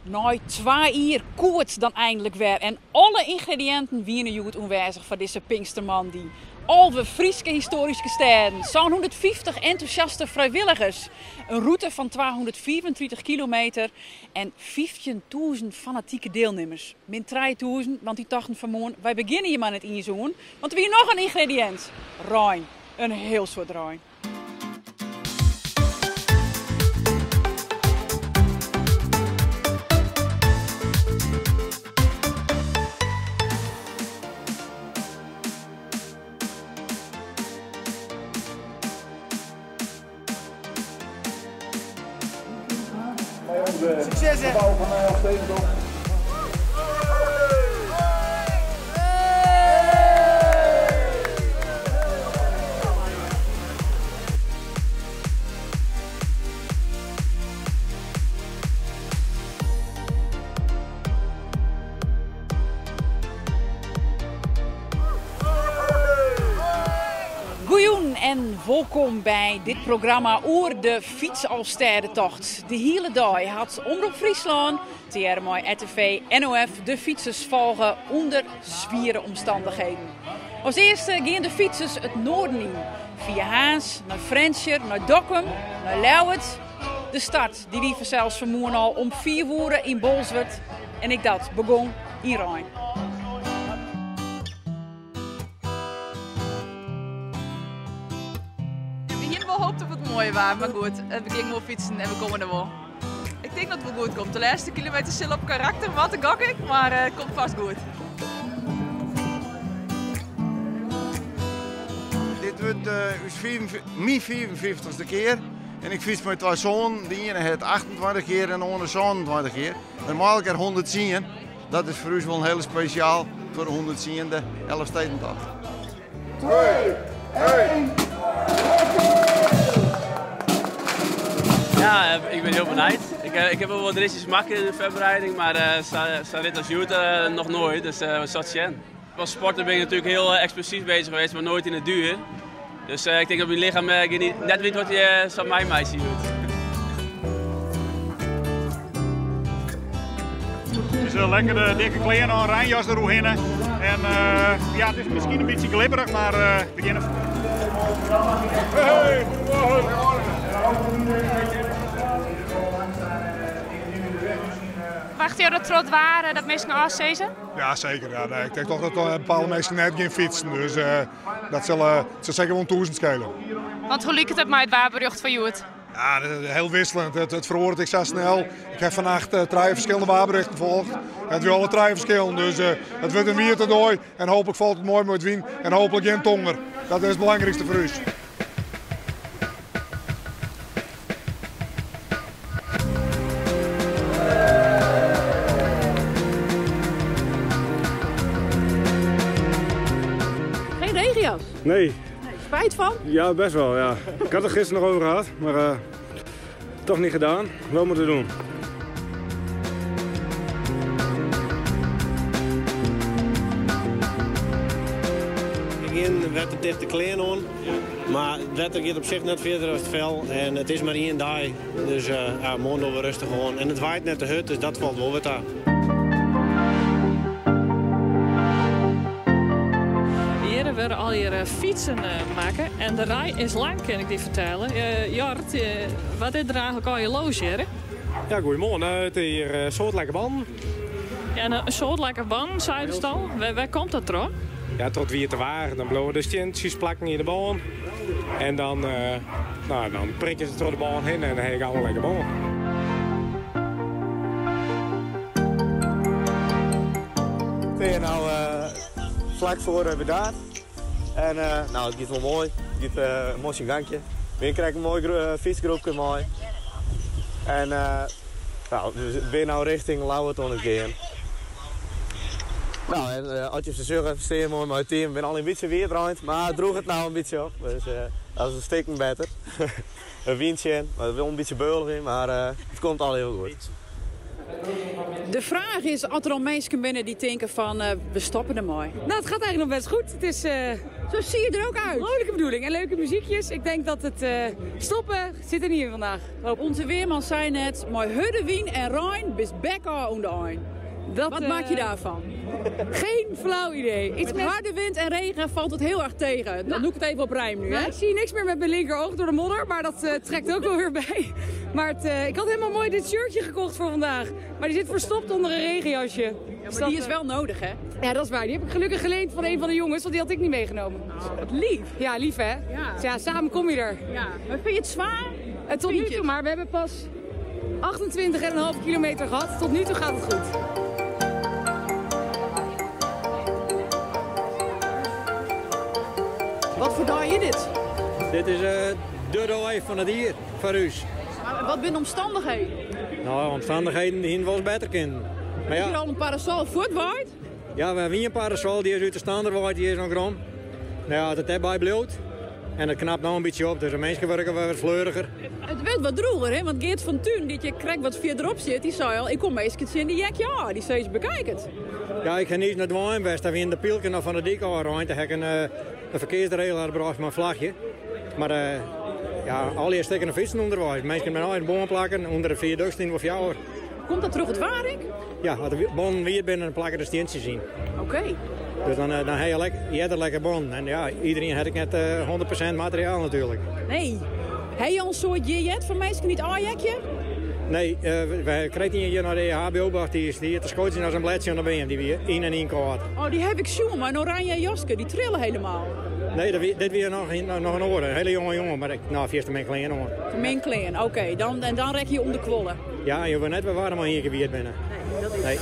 Nei twa jier koe it dan einlik wer en alle yngrediïnten wiene hjoed oanwêzich foar dizze Pinkstermoandei. 11 Fryske histoaryske stêden, sa'n 150 entûsjaste frijwilligers, in rûte fan 235 kilometer en 15.000 fanatike dielnimmers. Min 3.000, want dy tochten fan 'moarn, wy begjinne hjir mar net iens oan, want der wie noch in yngrediïnt, rein. In hiel soad rein. Succes hè! Goejûn en wolkom by dit programma oer de Fytsalvestêdetocht. De hiele dei hat Omrop Fryslân, tegearre mei RTV NOF, de fytsers folge ûnder swiere omstannichheden. As earste gean de fytsers it noarden yn, fia Harns, nei Frjentsjer, nei Dokkum, nei Ljouwert. De start dy wie fansels fanmoarn al om 5 oere yn Bolswert en ek dat begûn yn rein. We hiene wol hoopt op it moaie waar, mar goed, we gean gewoan fytsen en we komme der wol. Ik tink dat it wol goed komt. De lêste kilometer sil op karakter moatte, gok ik, mar it komt fêst goed. Dit wurdt ús myn 55ste kear en ik fyts mei twa soanen. De iene hat 28 kear en de oare 27 kear. Normaal kear 110. Dat is foar ús wol in hiele spesjaal foar de 110e Elfstedentocht. 2, 1. Ja, ik bin hiel benijd. Ik ha wol wat ritsjes makke yn de foarbereiding, mar sa'n rit as hjoed noch noait, dus we sille sjen. As sporter bin ik natuerlik hiel eksplosyf beuzich west, mar noait yn de duer. Dus ik tink dat myn lichem net wit wat hy sa meimeitsje hjoed. Het is een lekkere dikke klean oan, reinjas deroerhinne. En ja, it is miskien in bytsje glibberich, mar we gean derfoar. Hey, goedemorgen. Wachtsje jo dat troch it waar dat minsken ôfsizze? Ja, seker. Ja, nee, ik tink toch dat bepaalde minsken net gean fytsen. Dus dat sil, it sil seker wol in tûzen skele. Want hoe liket it mei it waarberjocht foar hjoed? Ja, dat is hiel wikseljend. It feroaret ek sa snel. Ik ha fannacht trije ferskillende waarberjochten folge. It wie alle trije ferskillend. Dus it wurdt in wiete dei en hooplik falt it moai mei it wyn en hooplik gjin tonger. Dat is it belangrykste foar ús. Geen regenjas? Nee. Nee. Spijt van? Ja, best wel. Ja. Ik had er gisteren nog over gehad, maar toch niet gedaan. Wel moeten doen. Gjin wettertichte klean oan, mar it wetter giet op sich net fierder as it fel en it is mar ien dei. Dus ja, moarn dogge we rêstich oan. En it waait net te hurd, dus dat falt wol wer ta. Hjir wurde allegear fytsen makke en de rij is lang, kin ik dy fertelle. Jort, wat is der eigenlik allegear los hjir? Ja, goeiemoarn. It is hjir in soad lekke bannen. Ja, in soad lekke bannen, seidest al. Wêr komt dat troch? Ja, troch it wiete waar. Dan bliuwe de stientsjes plakken yn de bân. En dan, nou, dan prikke se troch de bân hinne en dan ha je gau in lekke bân. Ik bin no flak foar Burdaard. En nou, it giet wol moai. It giet in moai syn gankje. We krije in moai fytsgroepke mei. En nou, we binne no rjochting Ljouwert oan it gean. Nou, en as je se sjogge, stean je moai mei it team. We binne al in bytsje wiet reind, mar it drûget no in bytsje op. Dus dat is in stikken better. In wyntsje, mar it wol in bytsje beulich, mar it komt allegear goed. De fraach is oft der al minsken binne dy't tinke fan we stoppe dermei. Nou, het gaat eigenlijk nog best goed. Het is, Zo zie je er ook uit. Vrolijke bedoeling en leuke muziekjes. Ik denk dat het stoppen zit er niet in vandaag. Onze weerman zei net, mei hurde wyn en rein bist bek ôf oan de ein. Dat, Wat maak je daarvan? Geen flauw idee. Iets met harde wind en regen valt het heel erg tegen. Dan Nou. doe ik het even op rijm nu, Nou, hè? ik zie niks meer met mijn linkeroog door de modder, maar dat trekt ook wel weer bij. Maar ik had helemaal mooi dit shirtje gekocht voor vandaag. Maar die zit verstopt onder een regenjasje. Ja, maar die is wel nodig, hè? Ja, dat is waar. Die heb ik gelukkig geleend van een van de jongens, want die had ik niet meegenomen. Oh, wat lief. Ja, lief hè? Ja. Dus ja, samen kom je er. Ja. Maar vind je het zwaar? Tot Vind nu je toe het? maar. We hebben pas 28,5 kilometer gehad. Tot nu toe gaat het goed. Wat voor dag is dit? Dit is de dag van het jaar voor u. Maar wat zijn de omstandigheden? Nou, omstandigheden die wel eens beter kunnen. Maar Is hier ja, al een parasol voortwaait? ja, we hebben een parasol, die is uit de stander waait, die is nog krom. Nou ja, dat erbij bloot. En dat knapt nou een beetje op, dus de mensen werken wel wat fleuriger. Het werd wat droger, hè? Want Geert van Thun, die je krijgt wat verderop zit, die zei al, ik kom meestal in die jek, ja, die zei eens bekijk het. Ja, ik ga niet naar de Wijnwest, daar in de Pielken nog van de dik al rond. Daar heb ik een verkeersregelaar gebracht met een vlagje. Maar ja, al die stikken fietsen onderwijs. Mensen met een boom plakken onder de viaduct in of jou. Komt dat terug het Warik? Ja, als de bomen weer binnen, dan plakken de steentjes in. Oké. Dus dan heb je je hebt een lekker bon. En ja, iedereen had ik net 100% materiaal natuurlijk. Nee. Heb je al een soort jet van mensen niet aanjekje? Nee, wij kregen hier naar de HBO-bach, die is hier te schoten als een bladje aan de been, die weer in en in kaart. Oh, die heb ik zo, maar een oranje jasje, die trillen helemaal. Nee, dit weer nog een oor, een hele jonge jongen, maar ik, nou, eerst mijn klein hoor. Mijn klein, oké, en dan rek je om de kwollen. Ja, en je weet net waar warm hier geweerd binnen. Nee, dat is Nee.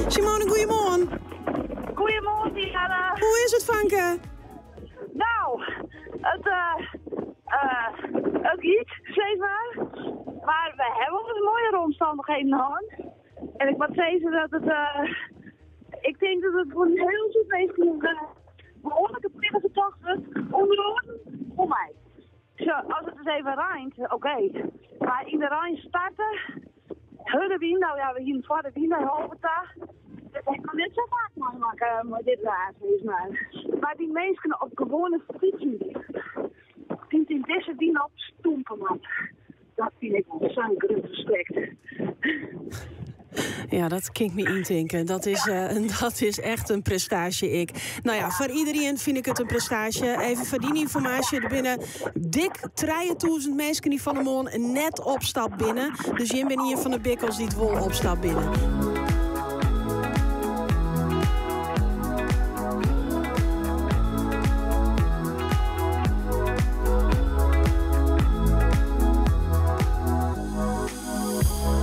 Simone, goeiemorgen. Goedemorgen, Diana. Hoe is het, Vanke? Nou, het giet, zeg maar. Maar we hebben wel eens mooiere omstandigheden gehad. En ik moet zeggen dat het... ik denk dat het voor een heel soort mensen een behoorlijke pittige tocht wordt. Onder andere voor mij. Zo, als het eens even rijnt, oké. Maar in de Rijn starten, Hudde wien, nou ja, we hier voor de wien naar Hobeta. Dat kan net zo vaak maken, maar dit laat is maar. Maar die mensen op gewone fietsen, die in deze dien op stompen, man. Dat vind ik wel zo'n groot respect. Ja, dat kan ik me intinken. Dat is echt een prestatie, ik. Nou ja, voor iedereen vind ik het een prestatie. Even voor die informatie. Er binnen dik 3000 mensen die van de morgen net opstap binnen. Dus je bent hier van de bikkels die het wol opstap binnen.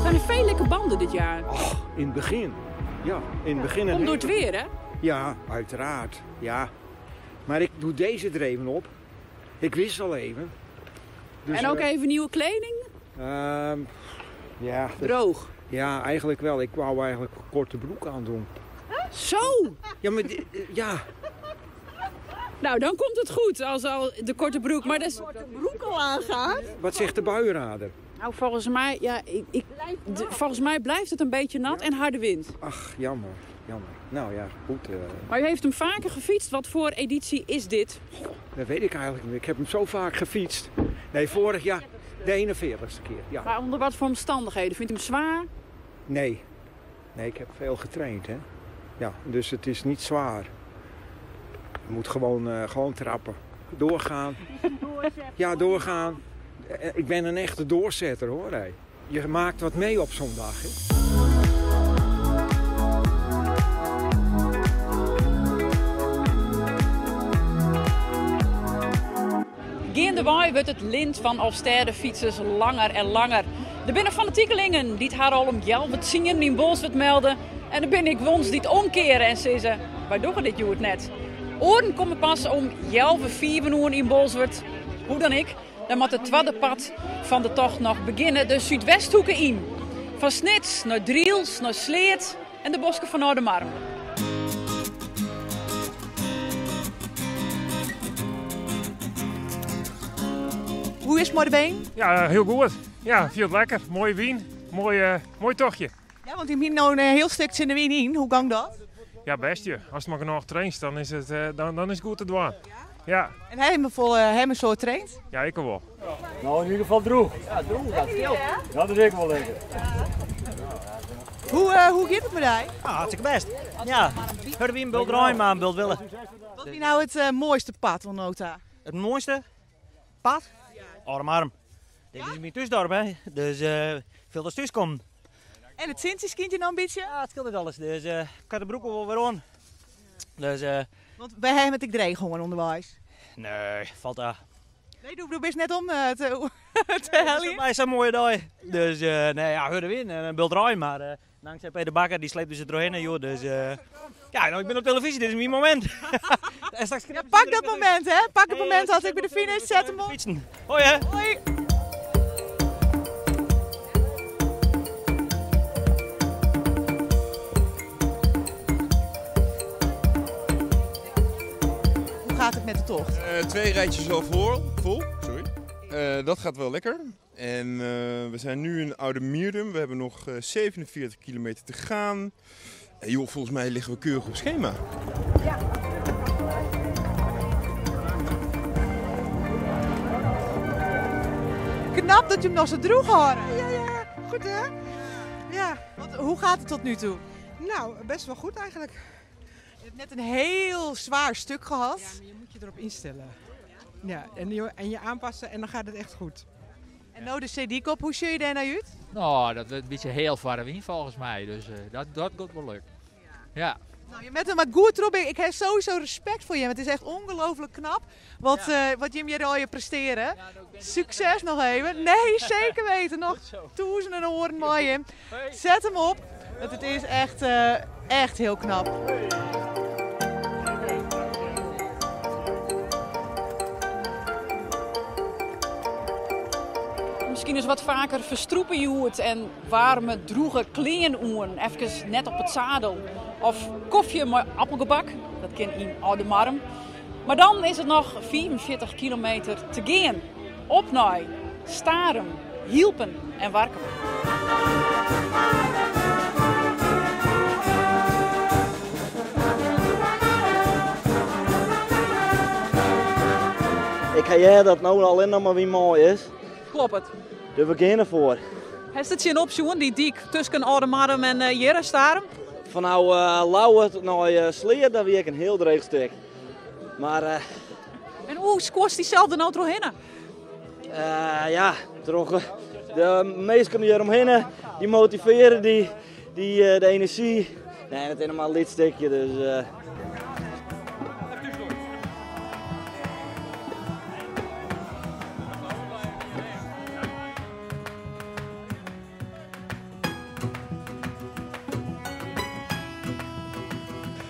Zijn er veel lekke banden dit jaar? Oh, in het begin. Ja, in het begin. Komt door het weer, hè? Ja, uiteraard. Ja. Maar ik doe deze er even op. Ik wissel even. Dus, en ook even nieuwe kleding? Ja. Droog? Ja, eigenlijk wel. Ik wou eigenlijk een korte broek aandoen. Zo? Ja, maar ja. Nou, dan komt het goed als al de korte broek. Maar dat is... de korte broek al aangaat. Wat zegt de buienradar? Nou, volgens mij, ja, volgens mij blijft het een beetje nat en harde wind. Ach, jammer, jammer. Nou ja, goed. Maar u heeft hem vaker gefietst. Wat voor editie is dit? Dat weet ik eigenlijk niet. Ik heb hem zo vaak gefietst. Nee, vorig jaar de 41ste keer. Ja. Maar onder wat voor omstandigheden? Vindt u hem zwaar? Nee. Nee, ik heb veel getraind, hè. Ja, dus het is niet zwaar. Je moet gewoon trappen. Doorgaan. Ja, doorgaan. Ik ben een echte doorzetter, hoor. Hé. Je maakt wat mee op zo'n dag, hè. Gaandewei wordt het lint van Alfsterdenfietsers langer en langer. Er binnen fanatiekelingen die het haar al om Jelwet zingen in Bolsward melden. En dan ben ik wons die het omkeren en zeggen, waar doen we dit joert net? Oren komen pas om Jelwe 4 uur in Bolsward. Hoe dan ik. Dan moat it twadde part fan de tocht noch begjinne, de Súdwesthoeke yn. Fan Snits nei Drylts, nei Sleat en de bosken fan Aldemardum. Hoe is it mei de benen? Ja, hiel goed. Ja, fielt lekker. Moaie wyn, moai, moai tochtje. Ja, want jim hiene no in hiel stik tsjin de wyn yn. Hoe gong dat? Ja, bêst je. Ast mar genôch trainst, dan is it, dan is it goed te dwaan. Ja. En ha jim folle, ha jim in soad traind? Ja, ik wol. No, yn ieder gefal drûch. Ja, drûch, dat skeelt. Dat is ek wol lekker. Hoe, hoe giet it mei dy? Ah, hartstikke bêst. Ja, hurde wyn, bult rein, mar in bult wille. Wat wie no it moaiste part oant no ta? It moaiste part? Aldemardum. Dit is myn thúsdorp, hè. Dus fielt as thúskommen. En it sintsje skynt je no in bytsje? Ja, it skeelt net alles. Dus ik ha de broek wol wer oan. Dus, Want wy hawwe it ek dreech hân ûnderweis. Nee, falt ta. Nee, do bist net om te heljen? It is sa'n moaie dei. Dus nee, ja, hurde wyn en in bult rein, mar dankzij Peter Bakker, dy sleept ús der trochhinne hjoed. Dus ja, no, ik bin op televyzje, dit is myn momint. En straks Ja, pak dat momint, hè? Pak het momint as ik by de finish set him op. Fietsen. Hoi, hè? Hoi. Hoe gaat het met de tocht? 2 rijtjes al vol. Sorry. Dat gaat wel lekker. En we zijn nu in Oudemirdum. We hebben nog 47 kilometer te gaan. En joh, volgens mij liggen we keurig op schema. Ja. Knap dat je hem nog zo droeg hoort. Ja, ja, goed hè? Ja. Want hoe gaat het tot nu toe? Nou, best wel goed eigenlijk. Je hebt net een heel zwaar stuk gehad. Ja, maar je moet je erop instellen. Ja, en je aanpassen en dan gaat het echt goed. En nou de CD-kop, hoe zie je daar nou uit? Nou, dat wordt een beetje heel warm volgens mij, dus dat gaat wel lukken. Ja. Nou, je bent er maar goed erop. Ik heb sowieso respect voor je. Het is echt ongelooflijk knap wat Jim hier al je presteren. Ja, nou, ik ben er Succes nog even. Nee, zeker weten. Nog Goed zo. duizenden oren mooi, Jim. Hey. Zet hem op. Want het is echt heel knap. Misschien eens wat vaker verstroepen joert en warme, droege kleenoeren. Even net op het zadel. Of koffie met appelgebak, dat kan in Aldemardum. Maar dan is het nog 44 kilometer te gaan. Op naar Starum, Hylpen en Warkum. Ik ga jij dat nou alleen nog maar wie mooi is. Klopt het. Dus we gaan ervoor. Heeft het zin op, Sjoen, die dik tussen Aldemardum en Jere Starum? Van nou Lauwert naar Sleer, daar wie ik een heel dreig stuk. Maar En hoe scoort diezelfde nou doorheen? Ja, toch, de meesten die eromheen, die motiveren, die de energie. Nee, het is helemaal een lidstukje, dus.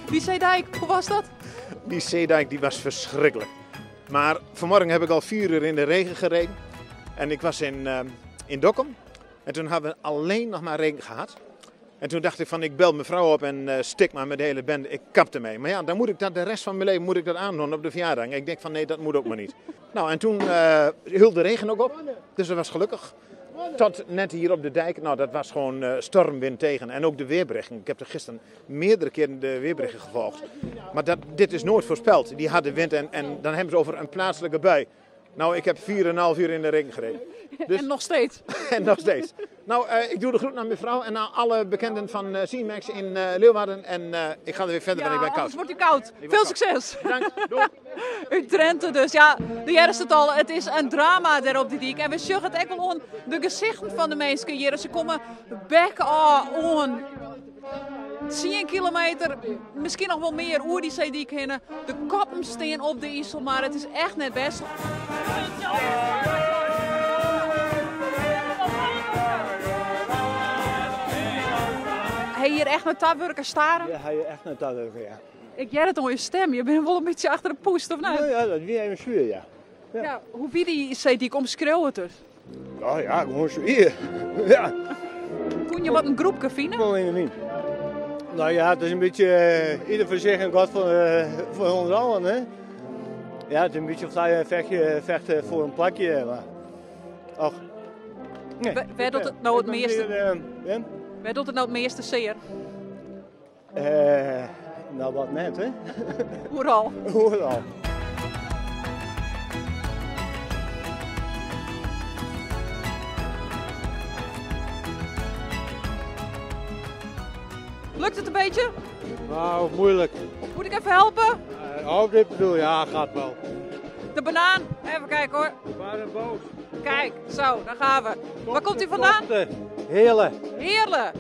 Die Zeedijk, hoe was dat? Die Zeedijk die was verschrikkelijk. Maar vanmorgen heb ik al 4 uur in de regen gereden. En ik was in Dokkum. En toen hadden we alleen nog maar regen gehad. En toen dacht ik van, ik bel mijn vrouw op en stik maar met de hele bende. Ik kap ermee. Maar ja, dan moet ik dat de rest van mijn leven moet ik dat aandoen op de verjaardag. En ik denk van, nee, dat moet ook maar niet. En toen hield de regen ook op. Dus dat was gelukkig. Tot net hier op de dijk, dat was gewoon stormwind tegen. En ook de weerberichten. Ik heb er gisteren meerdere keren de weerberichten gevolgd. Maar dit is nooit voorspeld. Die harde wind en dan hebben ze over een plaatselijke bui. Ik heb 4,5 uur in de regen gereden. Dus En nog steeds? En nog steeds. Ik doe de groet naar mijn vrouw en naar alle bekenden van C-Max in Leeuwarden. En ik ga er weer verder, want ik ben Ja, koud. anders wordt u koud. Ik word Veel koud. succes. Bedankt. Doei. Uit Drenthe dus. Ja, de hier is het al. Het is een drama daar op die dik. En we zien het echt wel aan de gezichten van de mensen hier. Ze komen back on. 10 kilometer, misschien nog wel meer, oer die zeediek heen. De koppen staan op de IJssel, maar het is echt net best. Hij hier echt met tabwerken staren? Ja, hij hier echt met tabwerken, ja. Ik jij het om je stem, je bent wel een beetje achter de poest, of niet? Ja, ja, dat is weer even zuur, ja. Ja, hoe wie dy seedyk? Omskriuw it ris. Oh ja, gewoan swier. Ja. Koene je wat in groepke fine? Wol yn de wyn. Nou ja, het is een beetje uh, ieder voor zich en God voor, uh, voor ons allen. Hè? Ja, het is een beetje of zij vecht, vechten voor een plakje. Maar, och. Nee, Wêr docht it no it measte? Weer, Wêr docht it no it measte sear? Uh, nou, wat net, hè? Oeral. Oeral. Lukt het een beetje? Nou, moeilijk. Moet ik even helpen? Oh, dit bedoel ja, gaat wel. De banaan, even kijken hoor. Waar een boot. Kijk, zo, daar gaan we. Waar komt u vandaan? Heerlen. Heerlen.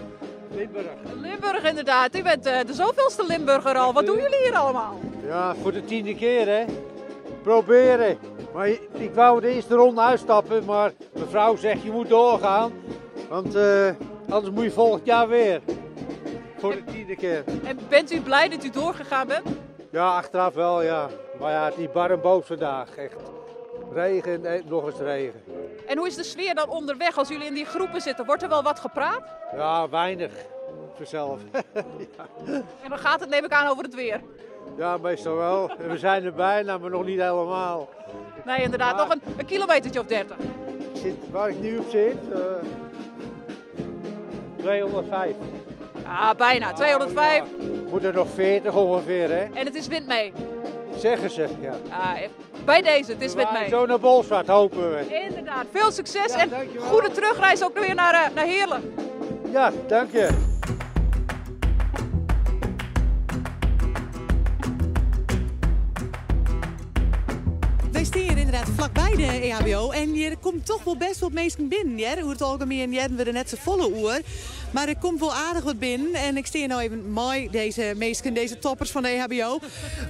Limburg. Limburg inderdaad. U bent de zoveelste Limburger al. Wat doen jullie hier allemaal? Ja, voor de 10e keer hè. Proberen. Maar ik wou de eerste ronde uitstappen, maar mevrouw zegt je moet doorgaan. Want anders moet je volgend jaar weer. Voor de 10e keer. En bent u blij dat u doorgegaan bent? Ja, achteraf wel ja. Maar ja, het is bar en boos vandaag. Echt. Regen en nog eens regen. En hoe is de sfeer dan onderweg als jullie in die groepen zitten? Wordt er wel wat gepraat? Ja, weinig. Vanzelf. Ja. En dan gaat het, neem ik aan, over het weer? Ja, meestal wel. We zijn er bijna, maar nog niet helemaal. Nee, inderdaad. Maar... Nog een kilometertje of 30. Ik zit, waar ik nu op zit, 205. Ah, bijna. 205. Ja. Moet er nog 40 ongeveer, hè? En het is wind mee. Zeggen ze, ja. Ah, bij deze, het is met mij. Zo naar Bolsward, hopen we. Inderdaad, veel succes ja, en goede terugreis ook weer naar Heerlen. Ja, dank je. Wij staan hier inderdaad vlakbij de EHBO en hier komt toch wel best wat mensen binnen. Ja? Hoe het algemeen hebben we er net zo volle oer. Maar er komt wel aardig wat binnen. En ik sta hier nou even mooi, deze meesten, deze toppers van de EHBO.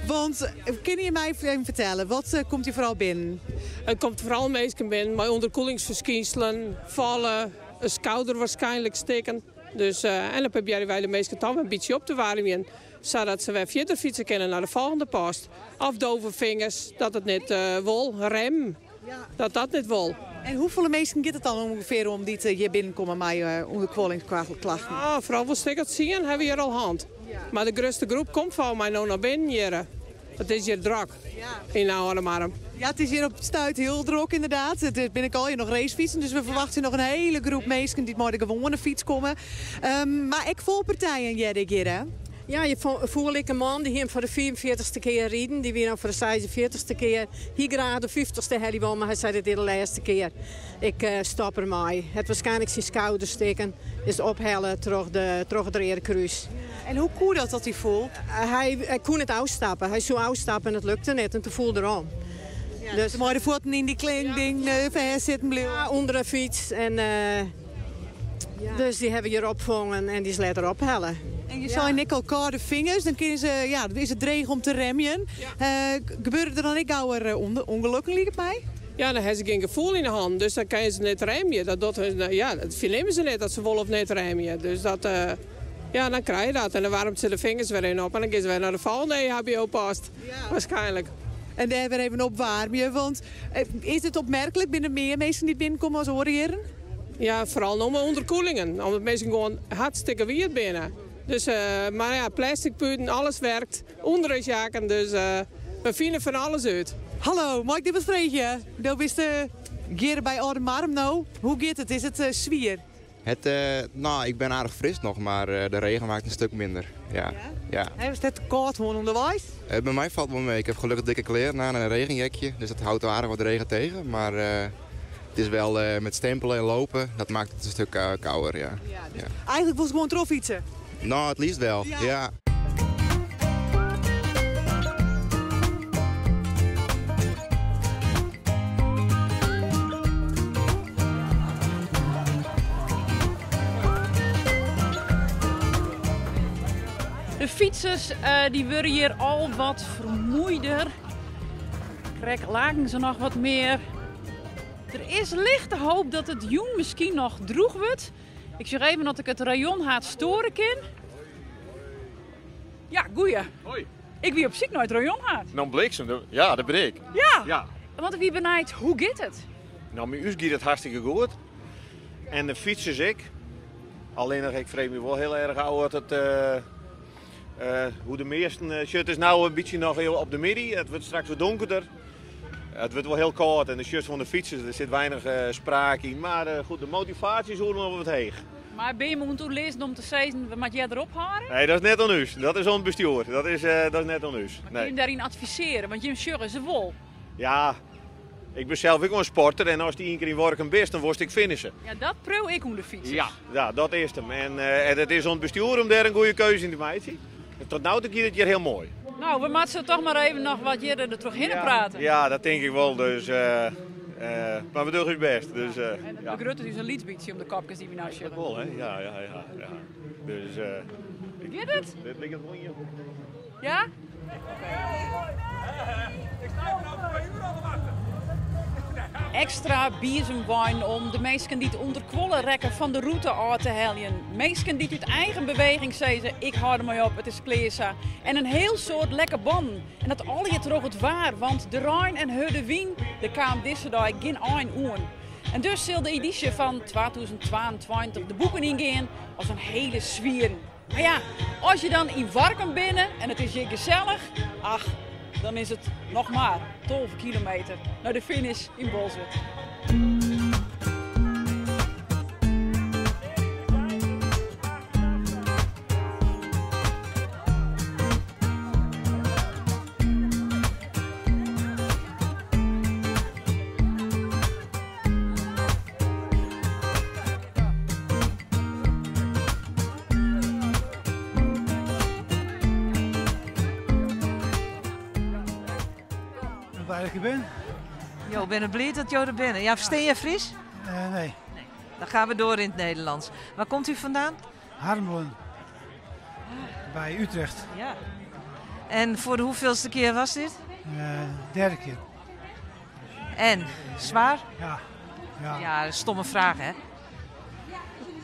Want kun je mij even vertellen, wat komt hier vooral binnen? Het komt vooral meesten binnen, met onderkoelingsverschijnselen, vallen, een schouder waarschijnlijk steken. Dus, en dan proberen wij de meesten dan een beetje op te warmen. Zodat ze weer verder fietsen kunnen naar de volgende post. Afdoven vingers, dat het niet wol, rem, dat dat niet wol. En hoeveel mensen gaat het dan ongeveer om die hier binnenkomen met onderkoelingsklachten? Ah, vooral wel stikkerd zien hebben we hier al hand. Ja. Maar de grootste groep komt van mij nou naar binnen hier. Het is hier druk in Oude Ja, het is hier op het stuit heel druk inderdaad. Het is binnenkort hier nog racefietsen, dus we verwachten nog een hele groep mensen die met de gewone fiets komen. Maar ik vol partijen, Jerry, hier hè? Ja, je voel ik een man die hem voor de 44ste keer rijden. Die weer nou voor de 46ste keer. Hier graag de 50ste herrie wel, maar hij zei dit de laatste keer. Ik stop ermee. Het waarschijnlijk zijn schouders steken. Is ophellen terug het Rode Kruis. En hoe koe dat hij voelt? Hij kon het uitstappen. Hij zou uitstappen en het lukte net. En toen voelde erom. Ja, dus maar de voeten in die kleding ding zitten bleef. Ja, onder de fiets. En, ja. Dus die hebben hier opgevangen en die is later ophellen. En je zei net al koude vingers, dan kunnen ze, ja, is het dreig om te remmen. Ja. Gebeuren er dan ook gauwer ongelukken, liep het mij? Ja, dan hebben ze geen gevoel in de hand, dus dan kan je ze net remmen. Dat vernemen ze net dat ze wol of net remmen. Dus dat, ja, dan krijg je dat. En dan warmt ze de vingers weer in op en dan gaan ze weer naar de volgende EHBO-post. Ja. Waarschijnlijk. En daar weer even opwarmen, want is het opmerkelijk binnen meer mensen die binnenkomen als horen? Ja, vooral nog maar onderkoelingen, omdat mensen gewoon hartstikke weer binnen. Dus, maar ja, plastic putten, alles werkt. Onderisjaken, dus we vinden van alles uit. Hallo, mag ik dit wat vragen? Dat is de gear bij Oude Marm nou. Hoe gaat het? Is het zwier? Nou, ik ben aardig fris nog, maar de regen maakt een stuk minder. Ja. Ja? Ja. Is het koud gewoon onderwijs? Bij mij valt wel mee. Ik heb gelukkig dikke kleren aan en een regenjekje. Dus dat houdt aardig wat regen tegen. Maar het is wel met stempelen en lopen, dat maakt het een stuk kouder. Ja. Ja, dus ja. Eigenlijk was het gewoon trofietsen? Nou, het liefst wel, ja. Ja. De fietsers die worden hier al wat vermoeider. Krek laken ze nog wat meer. Er is lichte hoop dat het jong misschien nog droeg wordt. Ik zeg even dat ik het rayon haat storen kan. Ja, goeie. Hoi. Ik wie op ziek nooit rayon haat. Dan bliksem, ja, dat ben ik. Ja. Ja. Want ik wie benijd, hoe giet it? No, mei ús giet it hartstikke goed. En de fytsers ek. Allinnich ik freegje my wol hiel erch ôf wat it, hoe de measten sjocht. It is no in bytsje noch hiel op de middei. It wurdt straks wat donkerder. It wurdt wol hiel kâld en do sjochst oan de fytsers, der sit weinich spraak yn. Mar goed, de motivaasje is oeral noch wat heech. Mar binne jim oan it oerlizzen om te sizzen, we moatte earder ophâlde? Nee, dat is net oan ús. Dat is oan it bestjoer. Dat is, dat is net oan ús. Mar kinne jim dêryn advisearje? Want jim sjogge se wol. Ja, ik bin sels ek wol in sporter en ast ien kear yn Workum bist, dan wolst ek finishen. Ja, dat priuw ik ûnder fytsers. Ja, ja, dat is 'm. En it is oan it bestjoer om dêr in goede keuze yn te meitsjen. En tot no toe giet it hjir hiel moai. No, we moatte toch mar even noch wat hjir der trochhinne prate. Ja, dat tink ik wol. Dus, mar we dogge ús bêst. Dus, En it begruttet ús in lyts bytsje om de kopkes dy't we no sjogge. Dat wol, hè? Ja, ja, ja. ja. Dus, Giet it? Dit liket wol ien. Ja? Ekstra biezemweinen om de minsken dy't ûnderkuolle rekken fan de rûte ôf te heljen. Minsken dy't út eigen beweging sizze, ik hâld dermei op, it is klear sa. En in hiel soad lekke bannen. En dat allegear troch it waar, want de rein en hurde wyn, der kaam dizze dei gjin ein oan. En dus sil de edysje fan 2022 de boeken yngean as in hiele swiere. Mar ja, as je dan yn Warkum binne en it is hjir gesellich, ach, dan is it noch mar 12 kilometer nei de finish yn Bolsward. Blij dat ik der bin. Jo binne bliid dat jo der binne. Ja, ferstean je Fries? Uh, nee. nee. Dan gaan we door in het Nederlands. Waar komt u vandaan? Harmelen. Bij Utrecht. Ja. En voor de hoeveelste keer was dit? Uh, derde keer. En, zwaar? Ja. Ja, ja stomme vraag hè?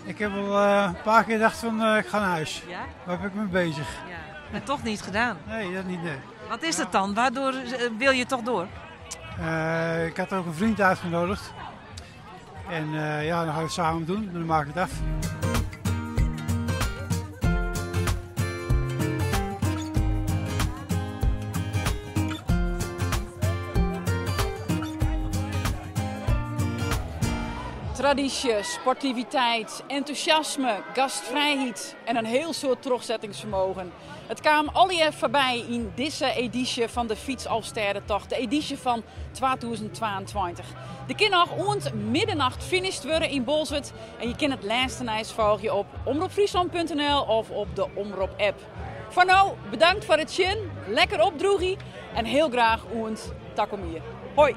Ik heb al uh, een paar keer gedacht van uh, ik ga naar huis. Ja? Waar ben ik mee bezig? Ja. En toch niet gedaan? Nee, dat niet. Nee. Wat is het dan? Waardoor eh, wil je toch door? Uh, ik had ook een vriend uitgenodigd. En ja, dan gaan we het samen doen. Dan maak ik het af. Tradysje, sportiviteit, entûsjasme, gastvrijheid en in hiel soad trochsettingsfermogen. It kaam allegear foarby yn dizze edysje fan de Fytsalvestêdetocht, de edysje fan 2022. Der kin noch oant middernacht finished wurde yn Bolsward en je kinne it lêste nijs folgje op omropfryslan.nl of op de Omrop-app. Foar no, bedankt foar it sjen, lekker opdroegje en hiel graach oant takom jier. Hoi!